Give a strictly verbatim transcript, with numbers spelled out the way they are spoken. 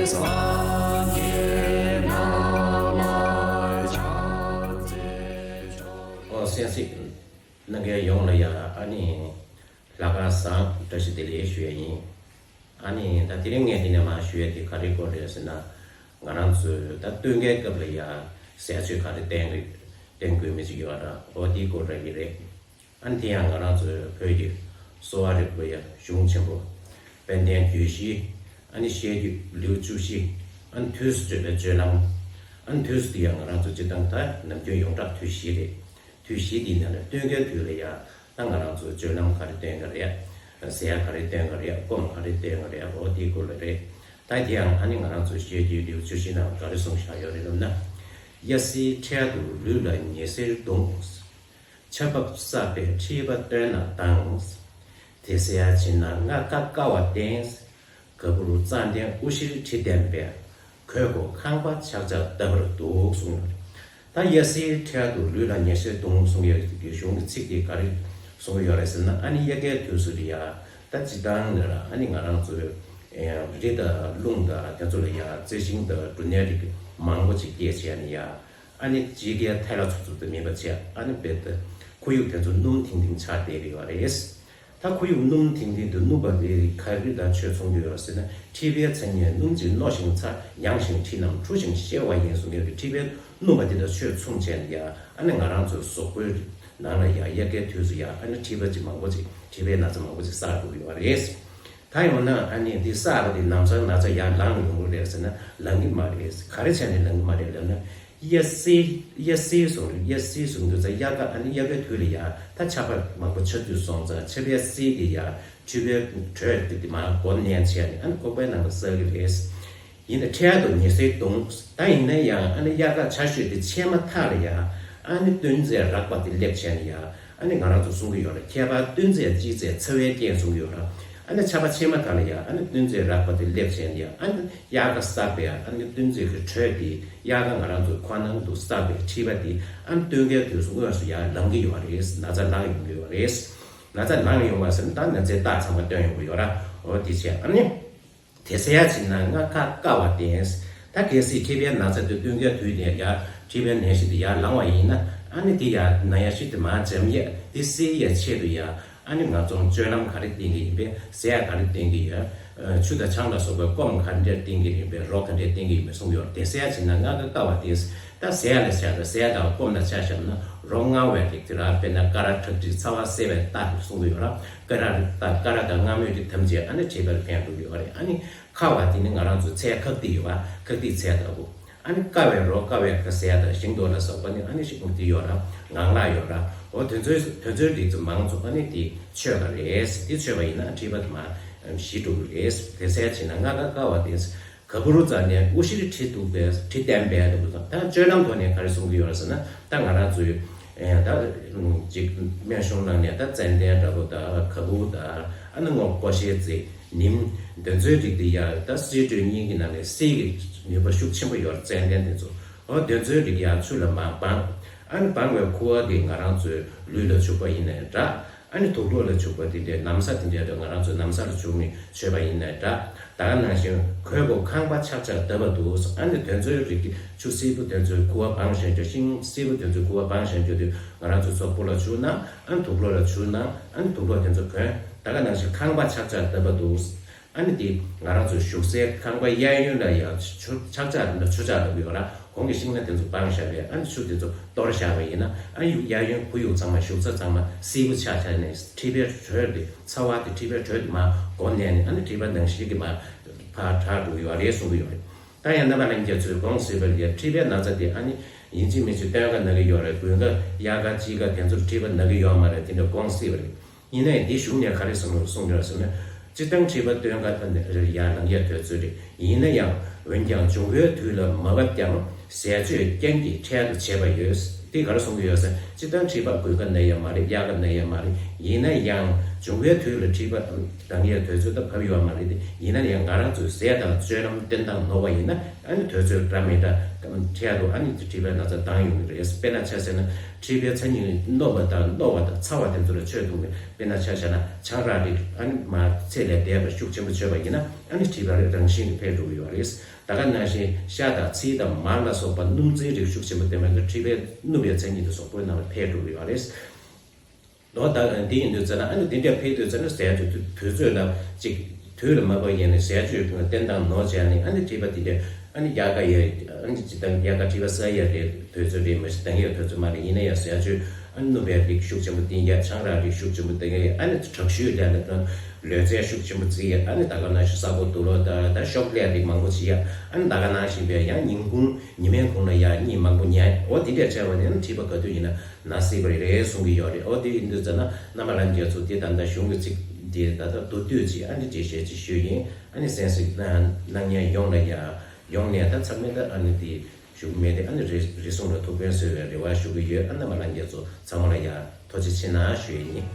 ཨོ་གསན་གཟིགས་གནང་མཁན་ཡོངས་ལ་ཡ། ཨ་ནི་ལྷག་དཀར་བཟང་བཀྲ་ཤིས་བདེ་ལེགས་ཞུ་ཡ་ཡིན། ཨ་ནི་ད་དེ་རིང་ངས་འདི་ནས་མར་ཞུ་ཡ་དེ་ག་རེ་སྐོར་རེད་ཟེར་ན། ང་རང་ཚོས་ད་སྟོན་ཁའི་སྐབས་ལ་ཡ་ཟས་སྤྱོད་ག་རེ་བསྟེན་རེད། བསྟེན་དགོས་མི་ཅིག་ཡོད་ར། ཨོ་དེའི་སྐོར་ར་ཡི་རེད། ཨ་ནི་དེ་ཡང་ང་རང་ཚོའི་བོད་ཀྱི་གསོ་བ་རིག་པ་ཡ་གཞུང་ཆེན་པོ་དཔལ་ལྡན་རྒྱུད་བཞི། ཨ་ནི་བཤད་རྒྱུད་ལེའུ་བཅུ་བཞི། ཨ་ནི་དུས་སུ་བགྲོད་པའི་སྤྱོད་ལམ། ཨ་ནི་དུས་སུ་དེ་ཡང་ང་རང་ཚོ་སྤྱིར་བཏང་ད་ནམ་རྒྱུན་ཡོངས་གྲགས་དུས་བཞི་རེད། དུས་བཞི་དེའི་ནང་ནས་སྟོན་ཁའི་དུས་ལ་ཡ་ད་ང་རང་ཚོ་སྤྱོད་ལམ་ག་རེ་སྟོན་ག་རེད། ཟས་ག་རེ་སྟོན་ག་རེད། སྐོམ་ག་རེ་སྟོན་ག་རེད། ཨོ་དེའི་སྐོར་ལ་རེད། ད་དེ་ཡང་ཨ་ནི་ང་རང་ཚོ་བཤད་རྒྱུད་ལེའུ་བཅུ་བཞི་ནང་ག་རེ་གསུངས་བཞག་ཡོད་རེད་ལབ་ན། གཡའ་སིལ་འཕྲལ་དུ་ལུས་ལ་ཉི་ཟེར་བརྡུངས། ཆར་འབབ་བསགས་པའི་མཁྲིས་པ་བཏོན་ན་དྭངས། དེ་སེལ་ཡ་བྱེད་ན་ལྔ་ཀ་ཀ་བ་བསྟེན། ག་བུར་རྩ་ལྡན་དབུ་ཞིར་གྲི་ལྡན་པས། གོས་གོ་ཁང་པ་ཆག་ཆག་ལྟ་བུར་འདུག་གསུངས་ཡོད། ད་གཡའ་སིལ་འཕྲལ་དུ་ལུས་ལ་ཉི་ཟེར་བརྡུངས་གསུངས་ཡོད་ཀྱི་གཞུང་གི་ཚིག་དེ་ག་རེ་གསུངས་ཡོད་རེད་ཟེར་ན། ཨ་ནི་དབྱར་ཁའི་དུས་སུ་རེད་ཡ། ད་སྤྱིར་བཏང་ནས་ར་ཨ་ནི་ང་རང་ཚོའི་རི་དང་ཀླུང་དང་དེ་ཚོ་ལ་ཡ་རྩི་ཤིང་དང་འབྲུ་སྣའི་རིགས་མང་པོ་ཅིག་སྐྱེས་བྱས་ནས་ཡ། ཨ་ནི་དཔྱིད་ཀའི་ཐལ་བ་ཚུབ་ཚུབ་དུ་མིན་པ་བྱས། ཨ་ནི་རྦད་དེ་ཁོར་ཡུག་དེ་ཚོ་སྣུམ་ཐིང་ཐིང་ཆགས་བསྡད་ཀྱི་ཡོད་རེད། ད་ཁོར་ཡུག་སྣུམ་ཐིང་ཐིང་དུ་སྣུམ་པ་དེ་ག་རེ་དང་ཆོས་མཚུངས་ཀྱི་ཡོད་ཟེར་ན། མཁྲིས་པའི་མཚན་ཉིད་སྣུམ་གྱིས་རྣོ་ཞིང་ཚ། ཡང་ཞིང་མཁྲིས་རྣམས་འཁྲུ་ཞིང་གཤེར་བ་ཡིན་གསུངས་ཡོད་རེད། མཁྲིས་པའི་སྣུམ་པ་དེ་དང་ཆོས་མཚུངས་བྱས་ནས་ཡ། ཨ་ནི་ང་རང་ཚོའི་གཟུགས་པོའི་ནང་ལ་ཡ་དབྱར་ཁའི་དུས་སུ་ཡ་ཨ་ནི་མཁྲིས་པ་ཅིག་མང་པོ་ཅིག་མཁྲིས་པའི་ན་ཚ་མང་པོ་ཅིག་བསགས་འགྲོ་གི་ཡོད་རེད། ད་ཡང་ན་ཨ་ནི་འདི་བསགས་པ་དེ་ན་ཚ་ན་ཚ་ཡར་ལངས་ཡོང་གི་རེད་ཟེར་ན། ལངས་ཀྱི་མ་རེད། ག་རེ་བྱས་ནས་ལངས་ཀྱི་མ་རེད་ལབ་ན། གཡའ་སིལ། གཡའ་སིལ་གསུངས་རེད། གཡའ་སིལ་གསུངས་དུས་ཙང་དབྱར་ཁ། ཨ་ནི་དབྱར་ཁའི་དུས་ལ་ཡ་ད་ཆར་པ་མང་པོ་ཆགས་དུས་སོང་ཙང་ཆར་པའི་སིལ་དེ་ཡ་མཁྲིས་པའི་དྲོད་དེ་དེ་མར་སྒོ་མནན་བྱས་ནས་ཨ་ནི་ཁོག་པའི་ནང་ལ་བསགས་ཀྱི་རེད། ཡིན་ན་འཕྲལ་དུ་ཉི་ཟེར་བརྡུངས། ད་ཡིན་ན་ཡང་ཨ་ནི་དབྱར་ཁ་ཆར་ཞོད་དེ་ཆད་མ་ཐག་ལ་ཡ་ཨ་ནི་སྟོན་རྫས་རགས་པ་དེ་སླེབས་བྱས་ནས་ཡ། ཨ་ནི་ང་རང་ཚོ་གསུང་གི་ཡོད་རེད། ཁྱད་པར་སྟོན་རྫས་སྤྱི་རྫས་ཚ་བའི་རྐྱེན་གསུང་གི་ཡོད་རེད། ཨ་ནི་ཆར་པ་ཆད་མ་ཐག་ལ་ཡ་ཨ་ནི་སྟོན་རྫས་རགས་པ་དེ་སླེབས་བྱས་ནས་ཡ། ཨ་ནི་དབྱར་ཁ་བསགས་པའི་ཨ་ནི་སྟོན་རྫས་ཀྱི་དྲོད་དེ་དབྱར་ཁ་ང་རང་ཚོའི་ཁོག་ནང་དུ་བསགས་པའི་མཁྲིས་པ་དེ་ཨ་ནི་སྟོན་ཁའི་དུས་སུ་དངོས་སུ་ཡར་ལངས་ཀྱི་ཡོད་རེད། ན་ཚ་ལངས་ཡོང་གི་ཡོད་རེད། ན་ཚ་ལངས་ཡོང་བ་ཟེར་ན་ད་ན་ཚའི་རྟགས་ཚང་མ་སྟོན་ཡོང་གི་ཡོད་རེད། འོ་དེ་བྱས། ཨ་ནི། དེ་སེལ་ཡ་བྱེད་ན་ལྔ་ཀ་ཀ་བ་བསྟེན། ད་གལ་སྲིད་མཁྲིས་པའི་ན་ཚ་དེ་སྟོན་ཁའི་དུས་དེ་ཡ་མཁྲིས་པའི་ནད་གཞི་དེ་ཡར་ལངས་པ་ཡིན་ན། ཨ་ནི་དེ་ཡ་ན་ཡ་གཞི་དེ་མར་འཇམ་ཡས་དེ་སེལ་ཡའི་ཆེད་དུ་ཡ། ཨ་ནི་ང་ཚོ་སྤྱོད་ལམ་ག་རེ་བསྟེན་གྱི་ཡིན་པས། ཟས་ག་རེ་བསྟེན་གྱི་ཡོད། ཆུ་དང་ཆང་ལ་སོགས་པའི་སྐོམ་ག་འདྲ་བསྟེན་གྱི་ཡིན་པས། རོ་ག་འདྲ་བསྟེན་གྱི་ཡིན་པས་གསུངས་ཡོད། དེ་སེལ་ཡ་བྱེད་ན་ལྔ་ཀ་ཀ་བ་བསྟེན། ད་ཟས་ལ་ཆ་ད་ཟས་དང་སྐོམ་ལ་ཆ་བཞག་ན་རོ་མངར་བའི་རིགས་དེ་ར། དཔེར་ན་ཀ་ར་ཁྲག་མཁྲིས་ཚ་བ་སེལ་བའི་རྟགས་དེ་གསུང་གི་ཡོད་ར། ཀ་ར་རིགས་དང་ཀ་ར་དང་མངར་མོའི་རིགས་ཐམས་ཅད་ཨ་ནི་མཁྲིས་པར་ཕན་ཐོགས་ཡོད་རེད། ཨ་ནི་ཁ་བ་དེ་ནི་ང་རང་ཚོའི་ཚལ་ཁག་ཏིག་ཡོད་པ། ཁག་ཏིག་ཚལ་ལྟ་བུ། ཨ་ནི་ཀ་བའི་རོ། ཀ་བའི་ཀ་ཟས་དང་ཞིང་དུ་ལ་སོགས་པ་ནི་ཨ་ནི་ཞིག་དེ་ཡོད་ར། ངང་ལག་ཡོད་ར། འོ་དེ་ཚོའི་དེ་ཚོའི་རིགས་ཚོ་མང་ཚོགས་ཨ་ནི་དེ་མཆོད་པ་རེད། དེ་མཆོད་པ་ཡིན་ན་མཁྲིས་པ་དེ་མར་ཞི་འགྲོ་གི་རེད། དེ་སེལ་བྱེད་ན་ལྔ་ཀ་ཀ་བ་བསྟེན། ག་བུར་རྩ་ལྡན་དབུ་ཞིར་གྲི་གཏུགས་པས། གྲི་ལྡན་པས་འདུག་དང་། ད་སྤྱོད་ལམ་ཐོག་ནས་ག་རེ་གསུང་གི་ཡོད་རེད་ཟེར་ན། ད་ང་རང་ཚོའི་ཨེ་ད་ཅིག་སྨན་གཞུང་ནང་ནས་ད་ཙན་དན་འདྲ་པོ་དང་ག་བུར་དང་། ཨ་ནི་སྔོ་ཀོ་ཤའི་རྩི། ནིམ། འདི་ཚོའི་རིགས་དེ་ཡ་ད་བསིལ་དྲོད་གཉིས་ཀྱི་ནང་ནས་བསིལ་གྱི་ནུས་པ་ཤུགས་ཆེན་པོ་ཡོད་རེད། ཙན་དན་དེ་ཚོ། འོ་དེ་ཚོའི་རིགས་ཡ་ཆུ་ལ་མར་སྦངས། ཨ་ནི་སྦངས་པའི་ཁུ་བ་དེ་ང་རང་ཚོའི་ལུས་ལ་བྱུག་པ་ཡིན་ནའི་འདྲ། ཨ་ནི་དུག་ལོག་ལ་བྱུག་པ་དེ་འདྲའི་ན་བཟའ་དེ་འདྲའི་ང་རང་ཚོའི་ན་བཟའ་ལ་བྱུག་ནས་མཆོད་པ་ཡིན་ནའི་འདྲ། ད་ག་ནང་བཞིན་གོས་གོ་ཁང་པ་ཆག་ཆག་ལྟ་བུར་འདུག། ཨ་ནི་དེ་ཚོའི་རིགས་ཀྱི་ཆུ་བསིལ་པོ་དེ་ཚོའི་ཁུ་བ་སྦངས་བཞིན་དུ། ཤིང་བསིལ་པོ་དེ་ཚོའི་ཁུ་བ་སྦངས་བཞིན་དུ་ང་རང་ཚོའི་གཟུགས་པོ་ལ་བྱུགས་ན། ཨ་ནི་དུག་ལོག་ལ་བྱུགས་ན། ཨ་ནི་དུག་ལོག་དེ་ཚོ་གོན། ད་ག་ནང་བཞིན་ཁང་པ་ཆག་ཆག་ལྟ་བུར་འདུག། ཨ་ནི་དེ་ང་རང་ཚོ་བཞུགས་སའི་ཁང་པ་གཡས་གཡོན་ལ་ཡང་ཆུ་ཆག་ཆག་ལ་ཆུ་ཆག་ལ་ཡོད་ར། གོང་གི་ཤིང་སྣ་དེ་ཚོ་སྦངས་བཞག་པས། ཨ་ནི་ཆུ་དེ་ཚོ་གཏོར་བཞག་པ་ཡིན་ན། ཨ་ནི་གཡས་གཡོན་ཁོར་ཡུག་ཚང་མ། བཞུགས་ས་ཚང་མ་བསིལ་པོ་ཆགས་ཆགས་ནས་མཁྲིས་པའི་དྲོད་དེ། ཚ་བ་དེ། མཁྲིས་པའི་དྲོད་དེ་མར་སྒོ་མནན་ནས། ཨ་ནི་མཁྲིས་པ་ནང་བཞིན་གྱི་མར་ཕར་དྲག་འགྲོ་གི་ཡོད་རེད་གསུང་གི་ཡོད་རེད། ད་ཡང་རྣམ་པ་ལྷན་རྒྱས་ཚོས་དགོངས་སྲིད་པ་ལས། མཁྲིས་པའི་ན་ཚ་དེ་ཨ་ནི་ཡིན་གཅིག་མིན་གཅིག་སྟོན་ཁ་ན་གི་ཡོད་རེད། དགུན་ཁ་དབྱར་ཁ་དཔྱིད་ཁ་དེ་ཚོར་མཁྲིས་པ་ན་གི་ཡོད་མ་རེད། དེ་འདྲ་དགོངས་སྲིད་པ་རེད། ཡིན་ནའི་འདི་གཞུང་ནས་ག་རེ་གསུངས་གསུངས་ཡོད་ཟེར་ན། སྤྱིར་བཏང་མཁྲིས་པ་སྟོན་ཁ་ད་ནས་ཡར་ལངས་ཡས་དུས་ཚོད་རེད། ཡིན་ན་ཡང་འོན་ཀྱང་འབྱུང་བའི་དུས་ལ་མ་བབ་ཀྱང་ཟས་སྤྱོད་རྐྱེན་གྱིས་འཕྲལ་དུ་བྱེད་པ་ཡོད། འདི་ག་རེ་གསུང་གི་ཡོད་ཟེར། སྤྱིར་བཏང་མཁྲིས་པ་དགུན་ཁ་ན་ཡས་མ་རེད། དབྱར་ཁ་ན་ཡས་མ་རེད། ཡིན་ན་ཡང་འབྱུང་བའི་དུས་ལ་མཁྲིས་པ་ལངས་ཡས་དུས་ཚོད་ད་བབ་ཡོད་མ་རེད་དེ། ཡིན་ན་ཡང་ང་རང་ཚོའི་ཟས་དང་སྤྱོད་ལམ་བསྟེན་སྟངས་ནོར་བ་ཡིན་ན། ཨ་ནི་དུས་ཚོད་འདྲ་མི་འདྲ་འཕྲལ་དུ་ཨ་ནི་མཁྲིས་པའི་ན་ཚ་ལྡང་ཡོང་གི་རེད། དཔེར་ན་ཆ་བཞག་ན་མཁྲིས་པའི་མཚན་ཉིད་རྣོ་བ་དང་རྣོ་བ་དང་ཚ་བ་དེ་ཚོ་ལ་ཆོས་ཐུག་ནས། དཔེར་ན་ཆ་བཞག་ན་ཆང་རག་རིགས་ཨ་ནི་མར་ཚད་ལས་འདས་པ་ཤུགས་ཆེན་པོ་མཆོད་པ་ཡིན་ན། ཨ་ནི་མཁྲིས་པ་རང་བཞིན་གྱིས་འཕེལ་འགྲོ་གི་ཡོད་རེད། ད་ག་ནང་བཞིན་ཤ་དང་ཚིལ་དང་མར་ལ་སོགས་པ་སྣུམ་རྩེའི་རིགས་ཤུགས་ཆེན་པོ་ལྡན་པ་དེ་མཁྲིས་པའི་སྣུམ་པའི་མཚན་ཉིད་དེ་གཟུགས་པོའི་ནང་ལ་འཕེལ་འགྲོ་གི་ཡོད་རེད། ལོ་ད་འདི་ཡིན་དུས་ཙ་ན་ཨ་ནི་འདི་འདྲ་འཕེལ་དུས་ཙ་ན་ཟས་བཅུད་དུས་ཚོད་ལ་ཅིག་དུས་ལ་མ་བབ་ཡིན་ནས་ཟས་བཅུད་བསྟེན་སྟངས་ནོར་བྱས་ནས་ཨ་ནི་མཁྲིས་པ་འདི་འདྲ་ཨ་ནི་དབྱར་ཁ་ཡ་ཨ་ནི་ཇི་ལྟར་དབྱར་ཁ་མཁྲིས་པ་ཟ་ཡ་རེད། དུས་ཚོད་རེད་མ་གཞི་ལྡང་ཡ་དུས་ཚོད་མ་རེད། ཡིན་ན་ཡང་ཟས་བཅུད་ཨ་ནི་སྣུམ་པའི་རིགས་ཤུགས་ཆེན་པོ་བསྟེན་ཡ། ཆང་རག་རིགས་ཤུགས་ཆེན་པོ་བསྟེན་ཡ། ཨ་ནི་དྲག་ཤུལ་ལས་ལ་དོན་ལུས་རྩལ་ཤུགས་ཆེན་པོ་རྩེ་ཡ། ཨ་ནི་ད་ག་ནང་བཞིན་ས་གོ་དུག་ལོག་དང་ད་ཤོག་ལྷེ་རིགས་མང་པོ་བྱེད་ཡ། ཨ་ནི་ད་ག་ནང་བཞིན་པའི་ཡང་ཉིན་གུང་ཉི་མའི་གུང་ལ་ཡ་གཉིད་མང་པོ་ཉལ། འོ་འདི་འདྲ་བྱས་པ་ནི་ཨ་ནི་མཁྲིས་པ་ག་དུས་ཡིན་ན་ན་སྲིད་པ་རེད་གསུང་གི་ཡོད་རེད། ཨོ་དེ་ཡིན་དུས་ཙ་ན་རྣམ་པ་ལྷན་རྒྱས་ཚོ་དེ་ད་ལྟ་གཞུང་གི་ཚིག་དེ་ད་ལྟ་མདོར་བསྡུས་ཅིག་ཨ་ནི་འགྲེལ་བཤད་ཅིག་ཞུས་ཡིན། ཨ་ནི་གསན་གཟིགས་གནང་གནང་མཁན་ཡོངས་ལ་ཡ་ཡོངས་ནས་ད་ཚང་མས་ད་ཨ་ནི་དེ་ཞུགས་མེད་དེ་ཨ་ནི་རེ་རེ་ཟུང་ལ་ཐུགས་ཕན་གསོས་པའི་རེ་བ་ཞུ་གི་ཡོད། ཨ་རྣམ་པ་ལྷན་རྒྱས་ཚོ་ཚང་མ་ལ་ཡ་ཐུགས་རྗེ་ཆེ་གནང་ཞུ་ཡི་ཡིན།